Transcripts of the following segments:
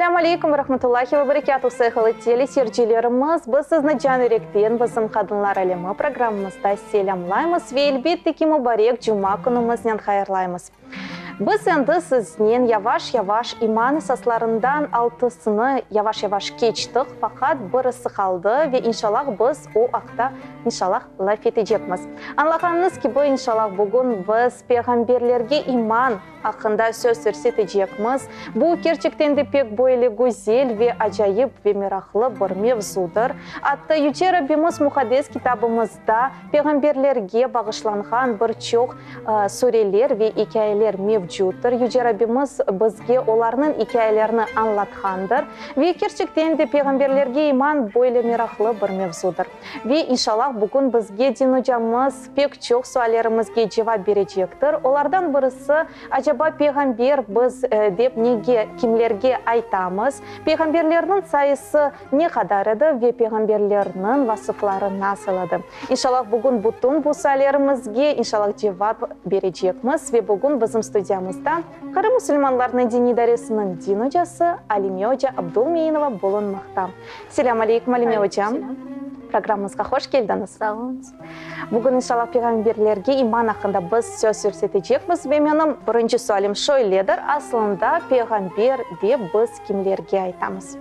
Esselâmu aleykum ve rahmetullahi ve berekâtuh, sayğılı teleseyircilerimiz! Biz sizni can yürekten bizim Qadınlar alemi programmamızda selâmlaymız ve elbette ki mubarek cuma künümiznen hayırlaymız. Biz endi siznen yavaş-yavaş iman esaslarından altısını yavaş-yavaş keçtik, faqat birisi qaldı ve inşallah biz o aqta inşallah laf etecekmiz. Añlağanıñız kibi, inşallah bugün biz peyğamberlerge iman aqqında söz yürsetecekmiz. Bu, kerçekten de pek böyle güzel ve acayip ve meraqlı bir mevzudır. Atta Yüce Rabbimiz Muqaddes Kitabımızda peyğamberlerge bağışlanğan bir çoq sureler ve ikâyeler mevcuttır. Yüce Rabbimiz bizge olarnıñ ikâyelerini añlatqandır. Ve kerçekten de peyğamberlerge iman böyle meraqlı bir mevzudır. Ve inşallah bugün bizge din ocamız pek çoq suallerimizge cevap berecektir. Olardan birisi, acaba peyğamber biz dep nege, kimlerge aytamız? Peyğamberlerniñ sayısı ne qadar edi ve peyğamberlerniñ vasıfları nasıl edi? İnşallah bugün bütün bu suallerimizge inşallah cevap berecekmiz ve bugün bizim studiyamızda Qırım musulmanlarınıñ diniy idaresiniñ din ocası Alime oca Abdulmeinova bulunmaqta. Selâm aleykum, Alime ocam. Programmamızğa hoş keldiñiz. Sağ oluñız. Bugün inşallah peyğamberlerge iman aqqında biz söz yürsetecekmiz ve menim birinci sualim şöyledir, aslında peyğamber dep biz kimlerge aytamız?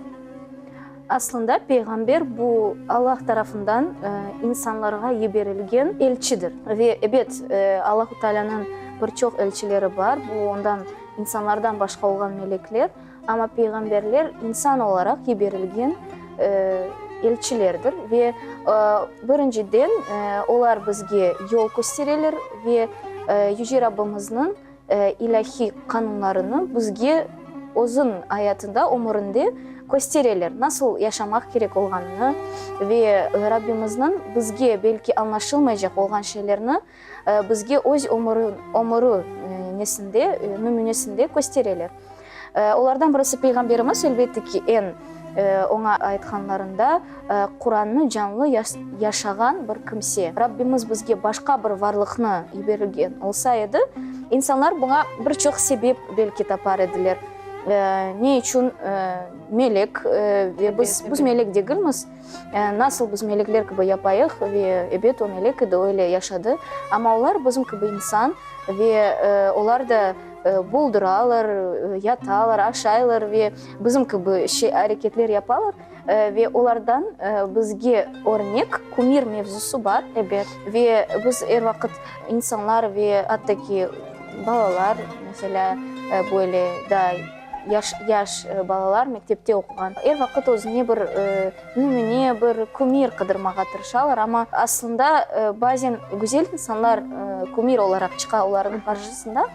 Aslında peyğamber bu Allah tarafından insanlarğa yiberilgen elçidir. Ve ebet, Allahu Taalânıñ bir çoq elçileri bar, bu ondan insanlardan başqa olğan melekler. Amma peyğamberler insan olaraq yiberilgen elçilerdir ve birinciden olar bizge yol köstereler ve Yüce Rabbimizniñ ilâhiy qanunlarını bizge özüñ ayatında, ömürinde köstereler, nasıl yaşamaq kerek olğanını ve Rabbimizniñ bizge belki añlaşılmaycaq olğan şeylerni bizge öz ömürü nesinde, nümünesinde köstereler. Olardan birisi Peyğamberimiz, elbette ki, eñ oña aytqanlarında Qurannı canlı yaşağan bir kimse. Rabbimiz bizge başqa bir varlıqnı yiberilgen olsa edi, insanlar buña bir çoq sebep belki tapar ediler. Ne içün melek ve biz, biz melek degilmiz. Nasıl biz melekler kibi yapayıq? Ve ebet, o melek edi, öyle yaşadı. Amma olar bizim kibi insan ve olar da bolduralar, yatalar, aşaylar ve bizim kibi şey, areketler yapalar. Ve olardan bizge örnek, kumir mevzusı bar. Ebet. Ve biz er vaqıt insanlar ve atta ki balalar, meselâ, böyle daa Yaş, yaş balalar, mektepte oquğan, er vaqıt özüne bir nümüne, bir kumir qıdırmağa tırışalar, amma aslında bazen güzel insanlar kumir olaraq çıqa olarnıñ qarşısında,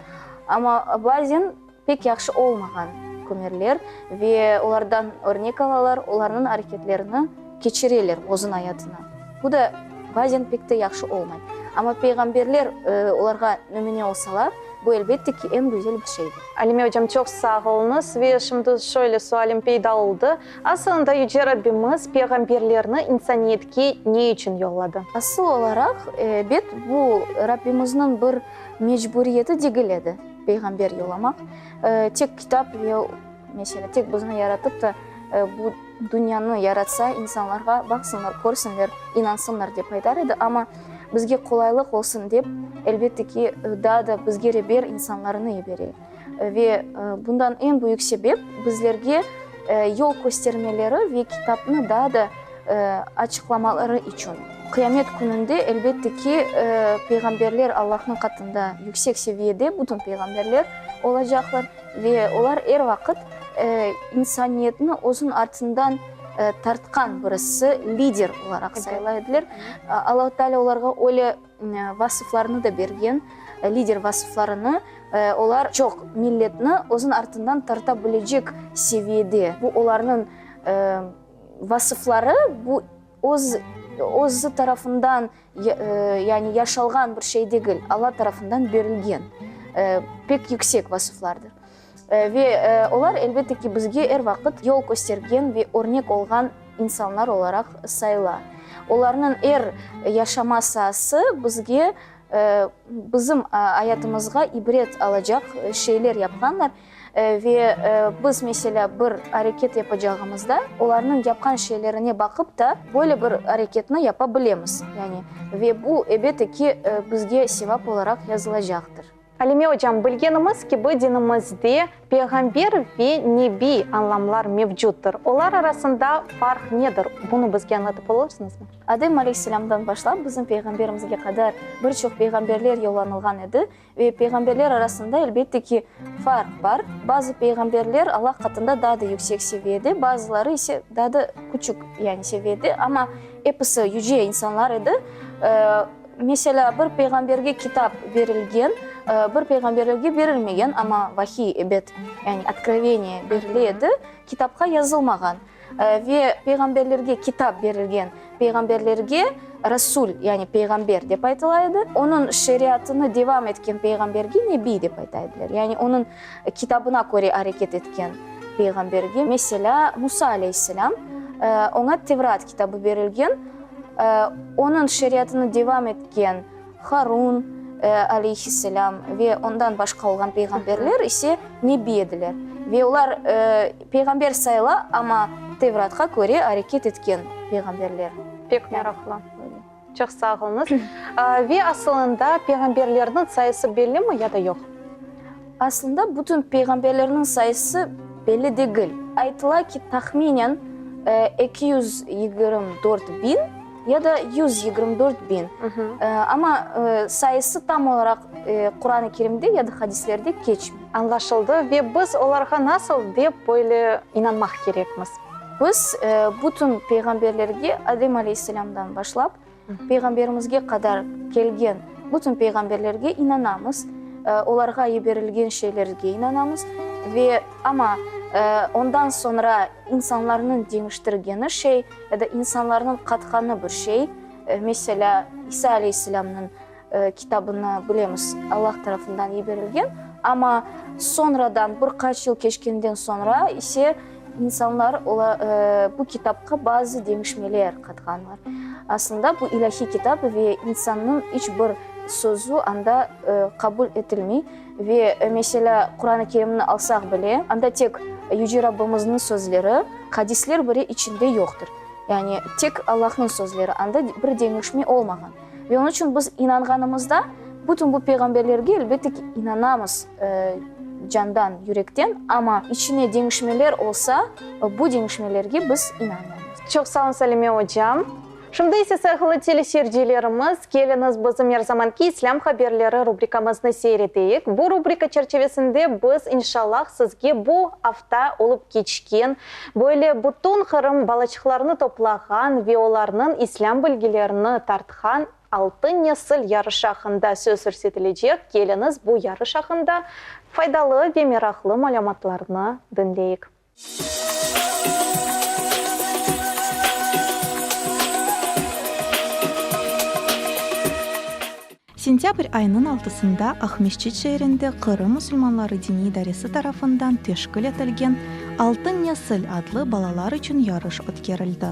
amma bazen pek yahşı olmağan kumirler ve olardan örnek alalar, olarnıñ areketlerini keçireler özüñ ayatına. Bu da bazen pek te yahşı olmay. Amma peyğamberler olarğa nümüne olsalar, bu, elbette ki, eñ güzel bir şeydir. Alime ocam, çoq sağ oluñız. Ve şimdi şöyle sualim peyda oldı. Asılında Yüce Rabbimiz peyğamberlerni insaniyetke ne içün yolladı? Asıl olaraq, ebet, bu Rabbimizniñ bir mecburiyeti degil edi, peyğamber yollamaq. Tek kitap ve, meselâ, tek bizni yaratıp da, bu dünyanı yaratsa, insanlarğa baqsınlar, körsinler, inansınlar dep aytar edi. Amma bizge qolaylıq olsun dep, elbette ki, daa da bizge reber insanlarını yibere. Ve bundan eñ büyük sebep, bizlerge yol köstermeleri ve kitapnı daa da açıqlamaları içün. Qıyamet kününde, elbette ki, peyğamberler Allahnıñ qatında yüksek seviyede, bütün peyğamberler olacaqlar. Ve olar er vaqıt insaniyetni özüniñ artından tartqan birisi, lider olaraq sayıla ediler. Allahu Teala olarğa öyle vasıflarnı da bergen, lider vasıflarını. Olar çoq milletni özüniñ artından tarta bilecek seviyede. Bu olarnıñ vasıfları, bu öz özü tarafından Yani yaşalğan bir şey degil, Alla tarafından berilgen pek yüksek vasıflardır. Ve olar, elbette ki, bizge er vaqıt yol köstergen ve örnek olğan insanlar olaraq sayıla. Olarnıñ er yaşama saası bizge, bizim ayatımızğa ibret alacaq şeyler yapqanlar. Ve biz, meselâ, bir areket yapacağımızda, olarnıñ yapqan şeylerine baqıp ta, böyle bir areketni yapa bilemiz, yani, ve bu, ebette ki, bizge sevap olaraq yazılacaqtır. Alime ocam, bilgenimiz kibi, dinimizde peyğamber ve nebi añlamlar mevcuttır. Olar arasında farq nedir? Bunı bizge añlatıp olursıñızmı? Adem aleyhisselâmdan başlap bizim peyğamberimizge qadar bir çoq peyğamberler yollanılğan edi. Ve peyğamberler arasında, elbette ki, farq bar. Bazı peyğamberler Allah qatında daa da yüksek seviyede, bazıları ise daa da küçük, yani seviyede, amma episi yüce insanlar edi. Meselâ, bir peyğamberge kitap berilgen, bir peyğamberlerge berilmegen, amma vahiy, ebet, yani otkroveniye berile edi, kitapqa yazılmağan. Ve peyğamberlerge kitap berilgen peyğamberlerge rasul, yani peyğamber dep aytıla edi. Onıñ şeriatını devam etken peyğamberge nebiy dep ayta ediler. Yani onıñ kitabına köre areket etken peyğamberge. Meselâ, Musa aleyhisselâm, oña Tevrat kitabı berilgen, onıñ şeriatını devam etken Harun, aleyhisselâm, ve ondan başqa olğan peyğamberler ise nebiy ediler. Ve olar peyğamber sayıla, amma Tevratqa köre areket etken peyğamberler. Pek meraqlı. Çoq sağ oluñız. Ve asılında peyğamberlerniñ sayısı bellimi ya da yoq? Aslında bütün peyğamberlerniñ sayısı belli degil. Aytıla ki, tahminen 224 biñ ya da 124 biñ. Amma sayısı tam olaraq Quran-ı Kerimde ya da hadislerde keçmey. Añlaşıldı. Ve biz olarğa nasıl dep böyle inanmaq kerekmiz? Biz bütün peyğamberlerge Adem aleyhisselâmdan başlap, Peyğamberimizge qadar kelgen bütün peyğamberlerge inanamız, olarğa yiberilgen şeylerge inanamız ve amma ondan soñra insanlarnıñ deñiştirgeni şey ya da insanlarnıñ qatqanı bir şey, meselâ, İsa aleyhisselâmnıñ kitabını bilemiz, Allah tarafından yiberilgen, amma soñradan, bir qaç yıl keçkenden soñra ise insanlar bu kitapqa bazı deñişmeler qatqanlar. Aslında bu ilâhiy kitap ve insannıñ iç bir sözü anda qabul etilmey. Ve, meselâ, Quran-ı Kerimni alsaq bile, anda tek Yüce Rabbimizniñ sözleri, hadisler bile içinde yoqtır. Yani tek Allahnıñ sözleri, anda bir deñişme olmağan. Ve onıñ içün biz inanğanımızda, bütün bu peyğamberlerge, elbette ki, inanamız candan, yürekten, amma içine deñişmeler olsa, bu deñişmelerge biz inanmaymız. Çoq sağ olun, Salime ocam. Şimdi ise, sayğılı teleseyircilerimiz, keliñiz bizim er zamanki İslâm haberleri rubrikamıznı seyir eteyik. Bu rubrika çerçevesinde biz, inşallah, sizge bu afta olıp keçken, Böyle bütün Qırım balaçıqlarını toplağan ve olarnıñ islâm bilgilerini tartqan Altın nesil yarışı aqqında söz yürsetilecek, keliñiz bu yarış aqqında faydalı ve meraqlı malümatlarnı diñleyik. Sentâbr ayınıñ altısında Aqmescit şeerinde Qırım musulmanları diniy idaresi tarafından teşkil etilgen Altın nesil adlı balalar içün yarış ötkerildi.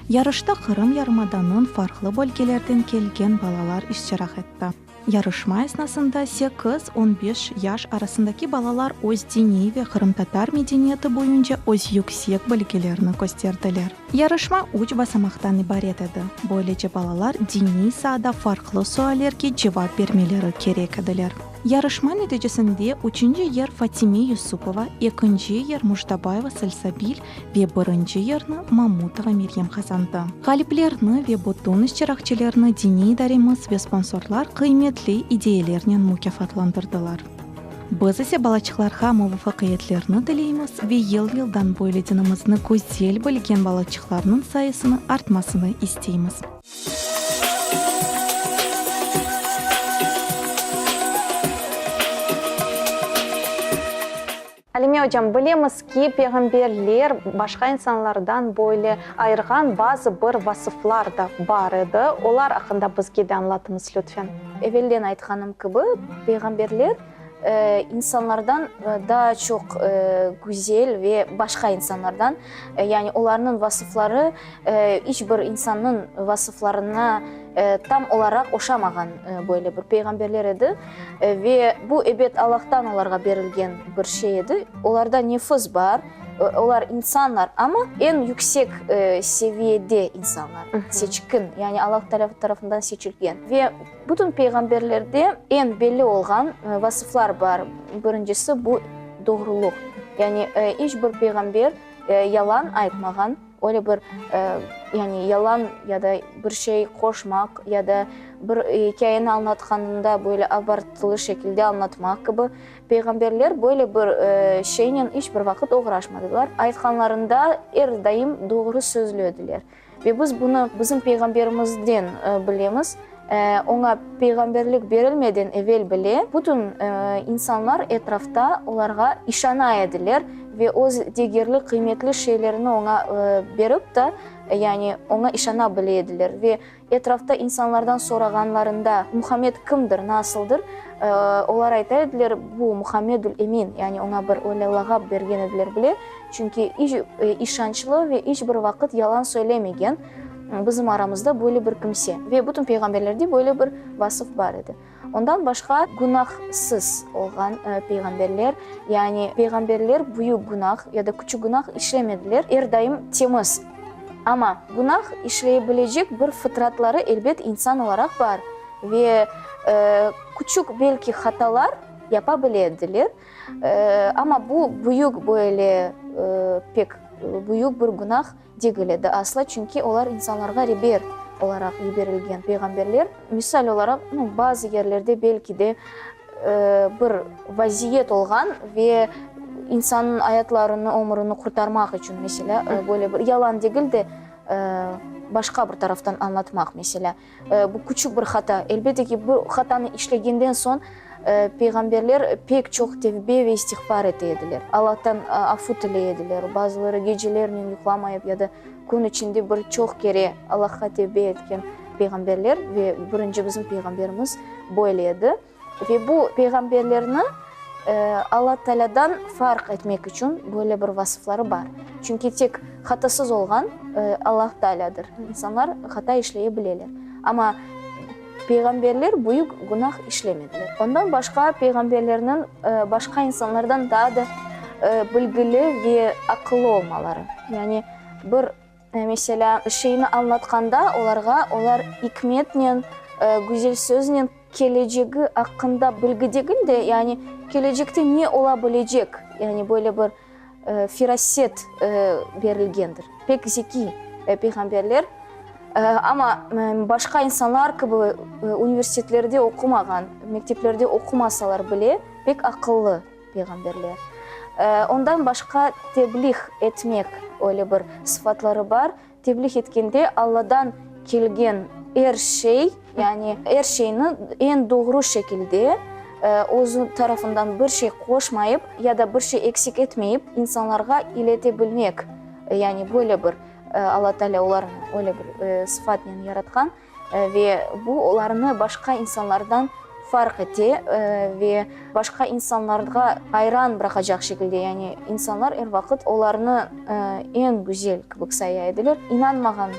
Yarışta Qırım yarımadanıñ farqlı bölgelerden kelgen balalar iştirak etti. Yarışma esnasında sekiz, on beş yaş arasındaki balalar öz diniy ve qırımtatar medeniyeti boyunca öz yüksek bilgilerini kösterdiler. Yarışma üç basamaqtan ibaret edi, böylece balalar diniy saada farqlı suallerge cevap bermeleri kerek ediler. Yarışma neticesinde üçünci yer Fatime Yusupova, ekinci yer Mujdabayeva Salsabil ve birinci yerni Mamutova Meryem qazandı. Ğaliplerni ve bütün iştirakçilerni diniy idaremiz ve sponsorlar qıymetli ideyelernen mukâfatlandırdılar. Biz ise balaçıqlarğa muvafaqiyetlerni tileymiz ve yıl-yıldan böyle dinimizni güzel bilgen balaçıqlarnıñ sayısını artmasını isteymiz. Alime ocam, bilemiz ki, peyğamberler başqa insanlardan böyle ayırğan bazı bir vasıflar da bar edi. Olar aqqında bizge de añlatıñız, lütfen. Evelden aytqanım kibi, peyğamberler insanlardan daa çoq güzel ve başqa insanlardan, yani olarnıñ vasıfları iç bir insannıñ vasıflarına. Tam olaraq oşamağan böyle bir peyğamberler edi. Ve bu, ebet, Allahtan olarğa berilgen bir şey edi. Olarda nefis bar, olar insanlar, amma eñ yüksek seviyede insanlar, seçkin, yani Allah tarafından seçilgen. Ve bütün peyğamberlerde eñ belli olğan vasıflar bar. Birincisi, bu doğruluq. Yani iç bir peyğamber yalan aytmağan. Öyle bir, yani yalan ya da bir şey qoşmaq, ya da bir ikâyeni añlatqanında böyle abartılı şekilde añlatmaq kibi, peyğamberler böyle bir şeynen iç bir vaqıt oğraşmadılar. Aytqanlarında er daim doğru sözlü ediler. Ve biz bunı bizim peyğamberimizden bilemiz. Oña peyğamberlik berilmeden evel bile bütün insanlar etrafta olarğa işana ediler ve öz degerli, qıymetli şeylerini oña berip de, yani oña işana bile ediler. Ve etrafta insanlardan sorağanlarında, Muhammed kimdir, nasıldır, olar ayta ediler, bu Muhammedül-Emin, yani oña bir öyle lağap bergen ediler bile, çünki işançlı ve iç bir vaqıt yalan söylemegen. Bizim aramızda böyle bir kimse ve bütün peyğamberlerde böyle bir vasıf bar edi. Ondan başqa günahsız olğan peyğamberler, yani peyğamberler büyük günah ya da küçük günah işlemediler, er daim temiz. Amma günah işley bilecek bir fıtratları elbet insan olaraq bar ve küçük belki hatalar yapa bile ediler. Amma bu büyük böyle pek büyük bir günah Degil edi asla, çünki olar insanlarğa reber olaraq yiberilgen peyğamberler. Misal olaraq, nu, bazı yerlerde belki de bir vaziyet olğan ve insannıñ ayatlarını, ömrüni qurtarmaq içün, meselâ, böyle bir yalan degil de, başqa bir taraftan añlatmaq, meselâ. Bu küçük bir hata. Elbette ki, bu hatanı işlegenden soñ peyğamberler pek çoq tevbe ve istiğfar ete ediler, Allahtan afu tiley ediler. Bazıları gecelernen yuqlamayıp ya da kün içinde bir çoq kere Allahqa tevbe etken peyğamberler ve birinci bizim peyğamberimiz böyle edi. Ve bu peyğamberlerni Alla Taalâdan farq etmek içün böyle bir vasıfları bar. Çünki tek hatasız olğan Allah Taalâdır. İnsanlar hata işleye bileler. Amma peyğamberler büyük günah işlemediler. Ondan başqa peyğamberlerniñ başqa insanlardan daa da bilgili ve aqıllı olmaları. Yani bir Meselâ, şeyni añlatqanda olarğa, olar ikmetnen, güzel söznen kelecegi aqqında bilgi degil de, yani kelecekte ne ola bilecek, yani böyle bir firaset berilgendir. Pek zekiy peyğamberler, amma başqa insanlar kibi universitetlerde oqumağan, mekteplerde oqumasalar bile, pek aqıllı. Peyğamberler. Ondan başqa tebliğ etmek öyle bir sıfatları bar. Tebliğ etkende Alladan kelgen er şey, yani er şeyni eñ doğru şekilde, özü tarafından bir şey qoşmayıp ya da bir şey eksik etmeyip insanlarğa ilete bilmek, yani böyle bir Alla Teala olarnı öyle bir sıfatnen yaratqan. Ve bu olarnı başqa insanlardan farq ete ve başqa insanlarğa ayran bıraqacaq şekilde, yani insanlar er vaqıt olarnı eñ güzel kibi saya ediler. İnanmağan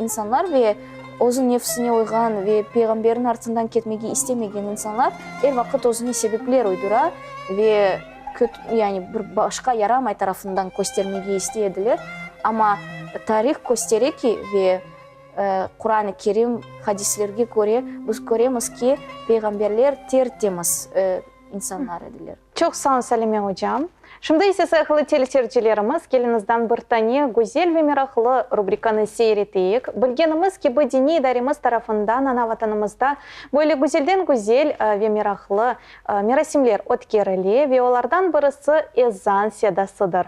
insanlar ve özü nefsine uyğan ve peyğamberniñ artından ketmege istemegen insanlar er vaqıt özüne sebepler uydura ve yani bir başqa yaramay tarafından köstermege istey ediler. Amma tarih köstere ki, ve Quran-ı Kerim, hadislerge köre, biz köremiz ki, peyğamberler ter-temiz insanlar ediler. Çoq sağ olun, Salime ocam. Şimdi ise, sayğılı teleseyircilerimiz, keliñizden bir tane güzel ve meraqlı rubrikanı seyir eteyik. Bilgenimiz kibi, diniy idaremiz tarafından ana Vatanımızda böyle güzelden-güzel ve meraqlı Merasimler ötkerile ve olardan birisi Ezan sedasıdır.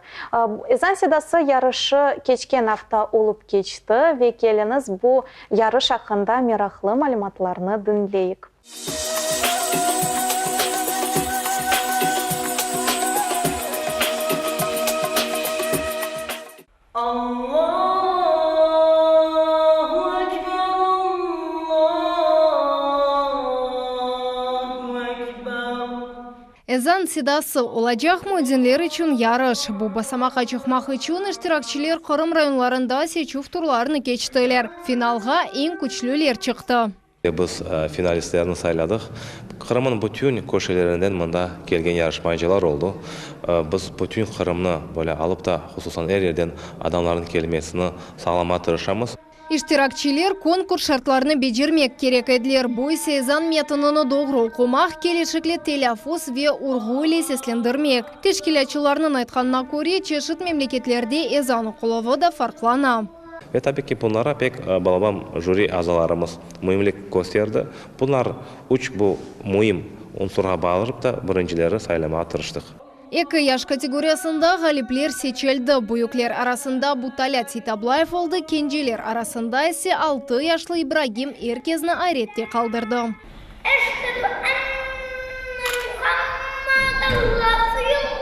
Ezan sedası yarışı keçken afta olıp keçti ve keliñiz bu yarış aqqında meraqlı malümatlarnı diñleyik. Allahu ekber Allahu ekber. Ezan sedası, olacaq müezzinler içün yarış. Bu basamaqqa çıqmaq içün iştirakçiler Qırım rayonlarında seçüv turlarını keçtiler. Finalğa eñ küçlüler çıqtı. Biz finalistlerni sayladıq. Qırımnıñ bütün köşelerinden mında kelgen yarışmacılar oldı. Biz bütün Qırımnı böyle alıp da, hususan er yerden adamlarnıñ kelmesini sağlamağa tırışamız. İştirakçiler konkurs şartlarını becermek kerek ediler, bu ise ezan metinini doğru oqumaq, kelişikli telâffuz ve urğu ile seslendirmek. Teşkilâtçılarnıñ aytqanına köre, çeşit memleketlerde ezan oquluvı da farqlana. Ve tabi ki, bunlara pek balaban jüri azalarımız müimlik kösterdi. Bunlar üç bu müim unsurğa bağırıp da birincileri saylamağa tırıştıq. Eki yaş kategoriyasında ğalipler seçildi. Büyükler arasında bu Talât Seytablayev oldı, kenceler arasında ise altı yaşlı İbragim er kezni ayrette qaldırdı. Eşhedü enne Muhammadan rasulullah.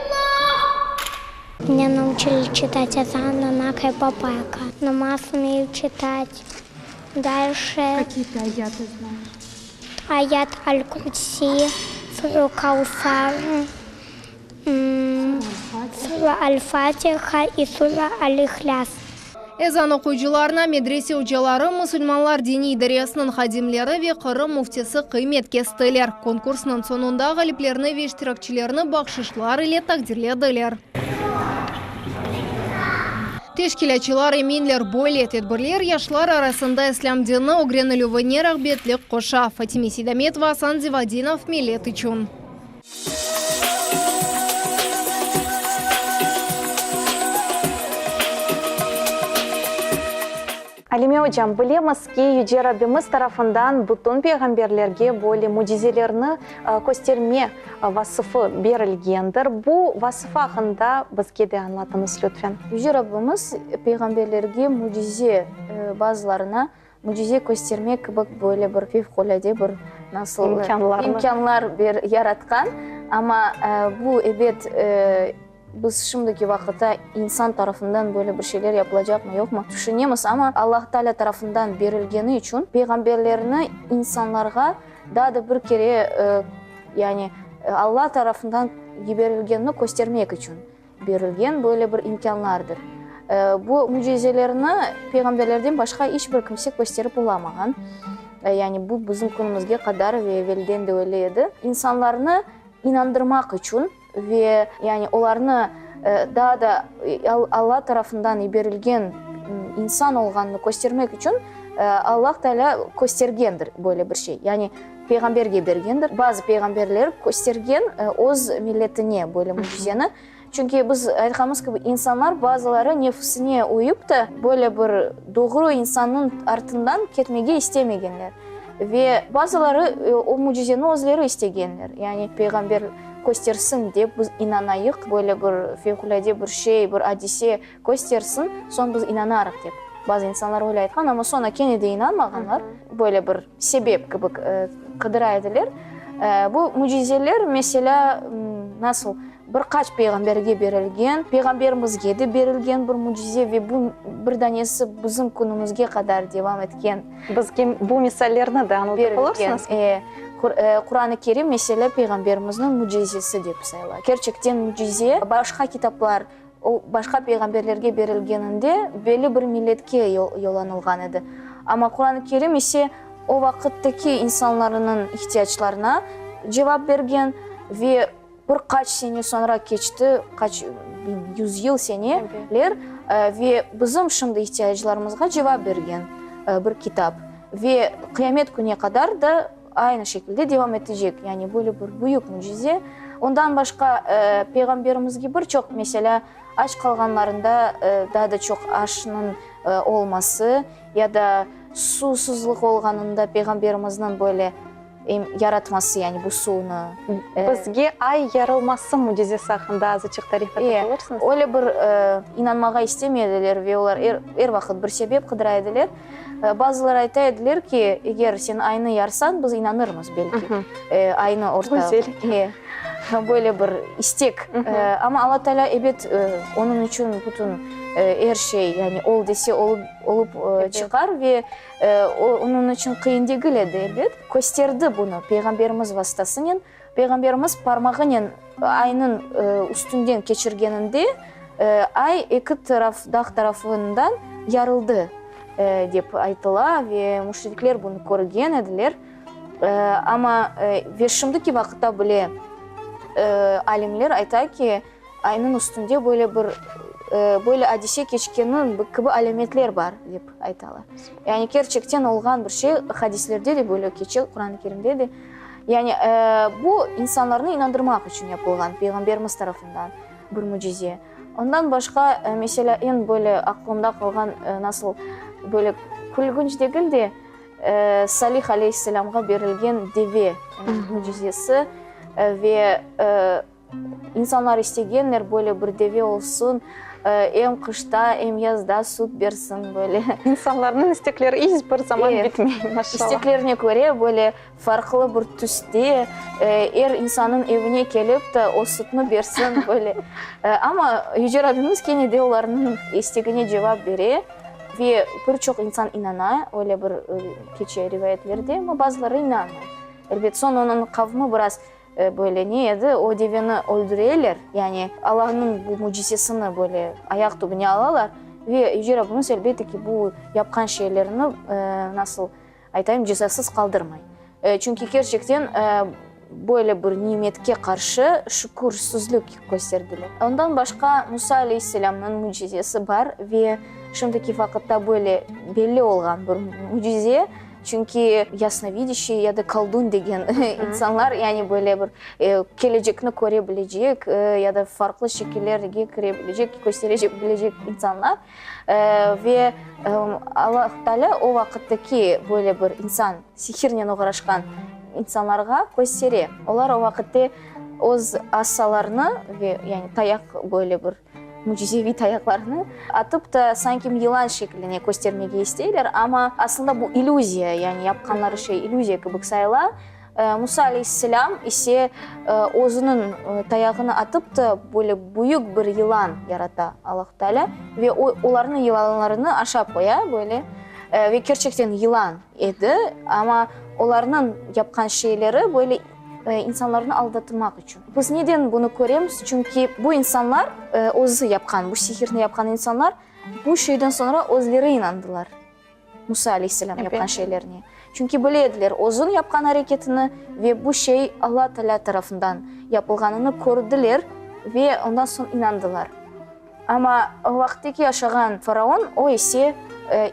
Mne nauçili çitat ezan anaka i papaka. Namaz umeyu çitat. Dalşe. Kakiye tı ayatı znayeş? Ayat al Kürsi, Sure Kausar, Sure al Fatiha i Sure al İhlâs. Ezan oquyıcılarına medrese ocaları, musulmanlar diniy idaresiniñ hadimleri ve Qırım müftisi qıymet kestiler. Konkursnıñ soñunda ğaliplerni ve iştirakçilerni bahşışlar ile taqdirlediler. Teşkilâtçılar eminler, böyle tedbirler yaşlar arasında islâm dini ögrenilüvine rağbetlik qoşa. Fatime Seydametova, Asan Zivadinov, Millet içün. Alime ocam, bilemiz ki, Yüce Rabbimiz tarafından bütün peyğamberlerge böyle mücizelerni kösterme vasıfı berilgendir. Bu vasıf aqqında bizge de añlatıñız, lütfen. Yüce Rabbimiz peyğamberlerge mücize, bazılarına mücize köstermek kibi böyle bir fevqulâde bir nasıl imkânlar yaratqan. Amma bu, ebet, Biz şimdiki vaqıtta insan tarafından böyle bir şeyler yapılacaqmı, yoqmı, tüşünemiz, amma Allah Taalâ tarafından berilgeni içün peyğamberlerni insanlarğa daa da bir kere, yani Alla tarafından yiberilgenini köstermek içün berilgen böyle bir imkânlardır. Bu mücizelerni peyğamberlerden başqa iç bir kimse kösterip olamağan. Yani bu bizim künümizge qadar ve evelden de öyle edi. İnsanlarnı inandırmaq içün Ve, yani, olarnı daa da Alla tarafından yiberilgen insan olğanını köstermek içün Allah Teala köstergendir böyle bir şey. Yani, peyğamberge bergendir. Bazı peyğamberler köstergen öz milletine böyle mücizeni. Çünki biz aytqanımız kibi, insanlar bazıları nefsine uyıp da böyle bir doğru insannıñ artından ketmege istemegenler. Ve bazıları o mücizeni özleri istegenler. Yani, peyğamber köstersin dep biz inanayıq, böyle bir fevqulâde bir şey, bir adise köstersin, soñ biz inanarıq dep. Bazı insanlar öyle aytqan, amma soñra kene de inanmağanlar, böyle bir sebep kibi qıdıra ediler. Bu mücizeler, meselâ, nasıl bir qaç peyğamberge berilgen, peyğamberimizge de berilgen bir mücize ve bu bir danesi bizim künümizge qadar devam etken. Bizge bu misallerni de añlatıp olursıñız? Quran-ı Kerim, meselâ, peyğamberimizniñ mücizesi dep sayıla. Kerçekten mücize, başqa kitaplar, o başqa peyğamberlerge berilgeninde belli bir milletke yollanılğan edi. Amma Quran-ı Kerim ise o vaqıttaki insanlarnıñ ihtiyaclarına cevap bergen ve Bir qaç sene soñra keçti, qaç yüzyıl seneler, ve bizim şimdi ihtiyaclarımızğa cevap bergen bir kitap. Ve qıyamet kününe qadar da aynı şekilde devam etecek. Yani böyle bir büyük mücize. Ondan başqa Peyğamberimizge bir çoq, meselâ, aç qalğanlarında daa da çoq aşnıñ olması ya da suvsuzlıq olğanında Peyğamberimizniñ böyle Em yaratması, yani bu suvnı. Bizge ay yarılması mücizesi aqqında azıcıq tarif etip olursıñız? Öyle bir inanmağa istemediler ve olar er, er vaqıt bir sebep qıdıra ediler. Bazıları ayta ediler ki, eger sen aynı yarsañ, biz inanırmız belki. Aynı orta. Güzel. Böyle bir istek. Amma Alla Teala, ebet, onıñ içün bütün er şey, yani ol dese olıp çıqar ve Onıñ içün qıyın degil edi, elbet. Kösterdi bunı Peyğamberimiz vasıtasınen. Peyğamberimiz parmağınen aynıñ üstünden keçirgeninde, ay eki taraf, dağ tarafından yarıldı. dep aytıla ve müşrikler bunı körgen ediler. Amma ve şimdiki vaqıtta bile alimler ayta ki, aynıñ üstünde böyle bir böyle adise keçkeni kibi alâmetler bar, dep aytalar. Yani kerçekten olğan bir şey, hadislerde de böyle keçe, Quran-ı Kerimde de. Yani bu insanlarnı inandırmaq içün yapılğan Peyğamberimiz tarafından bir mücize. Ondan başqa, meselâ, eñ böyle aqlımda qalğan nasıl böyle külgünç degil de, Salih aleyhisselâmğa berilgen deve mücizesi ve insanlar istegenler böyle bir deve olsun, em qışta, em yazda süt bersin böyle. İnsanlarnıñ istekleri iç bir zaman bitmey, maşallah. İsteklerine köre böyle farqlı bir tüste, er insannıñ evine kelip de o sütni bersin böyle. Amma Yüce Rabbimiz kene de olarnıñ istegine cevap bere. Ve bir çoq insan inana, öyle bir keçe rivayetlerde, amma bazıları inanmay. Elbet, soñ onıñ qavmı biraz böyle ne edi, o deveni öldüreler, yani Allahnıñ bu mücizesini böyle ayaq tübüne alalar ve Yüce Rabbimiz, elbette ki, bu yapqan şeylerini, nasıl aytayım, cezasız qaldırmay. Çünki kerçekten böyle bir nimetke qarşı şükürsizlik kösterdiler. Ondan başqa Musa aleyhisselâmnıñ mücizesi bar ve şimdiki vaqıtta böyle belli olğan bir mücize, çünki yasnovidящий ya da koldun degen insanlar, yani böyle bir kelecekni köre bilecek ya da farqlı şekillerge kire bilecek, köstere bilecek insanlar. Ve Allah Taalâ o vaqıttaki böyle bir insan, sihirnen oğraşqan insanlarğa köstere. Olar o vaqıtte öz asalarını ve yani tayaq böyle bir mücizeviy tayaqlarını atıp da sanki yılan şekline köstermege isteyler, amma aslında bu illüziya, yani yapqanları şey illüziya kibi sayıla. Musa aleyhisselâm ise özüniñ tayağını atıp da, böyle büyük bir yılan yarata Allahu Teala ve o, olarnıñ yılanlarını aşap qoya böyle. Ve kerçekten yılan edi, amma olarnıñ yapqan şeyleri böyle insanlarnı aldatmaq içün. Biz neden bunı köremiz? Çünki bu insanlar, özü yapqan, bu sihirni yapqan insanlar bu şeyden soñra özleri inandılar. Musa aleyhisselâm yapqan şeylerine. Çünki bile ediler, özüniñ yapqan areketini ve bu şey Alla Teala tarafından yapılğanını kördiler ve ondan soñ inandılar. Amma o vaqıttaki yaşağan faraon, o ise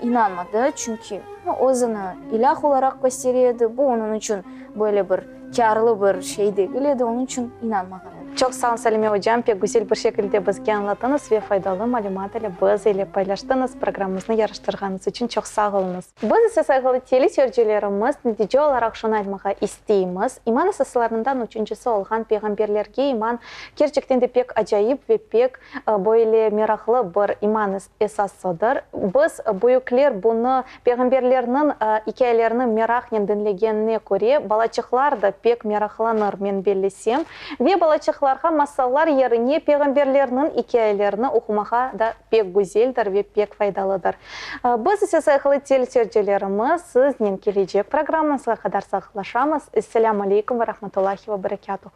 inanmadı, çünki özüni ilâh olaraq köstere edi, bu onıñ içün böyle bir kârlı bir şey degil edi, onıñ içün inanmağan edi. Çoq sağ olun, Salime ocam, pek güzel bir şekilde bizge añlattıñız ve faydalı malümat ile biz ile paylaştıñız. Programmamıznı yaraştırğanıñız içün çoq sağ oluñız. Biz ise, sayğılı teleseyircilerimiz, netice olaraq şunı aytmağa isteymiz, iman esaslarından üçüncisi olğan peyğamberlerge iman kerçekten de pek acayip ve pek böyle meraqlı bir iman esasıdır. Biz, büyükler, bunı, peyğamberlerniñ ikâyelerini meraqnen diñlegenine köre, balaçıqlar da pek meraqlanır, men bellesem. Ve balaçıqlarğa masallar yerine peyğamberlerniñ ikâyelerini oqumağa da pek güzeldir ve pek faydalıdır. Biz ise, sayğılı teleseyircilerimiz, siznen kelecek programmamızğa qadar sağlıqlaşamız. Esselâmu aleykum ve rahmetullahi ve berekâtuh.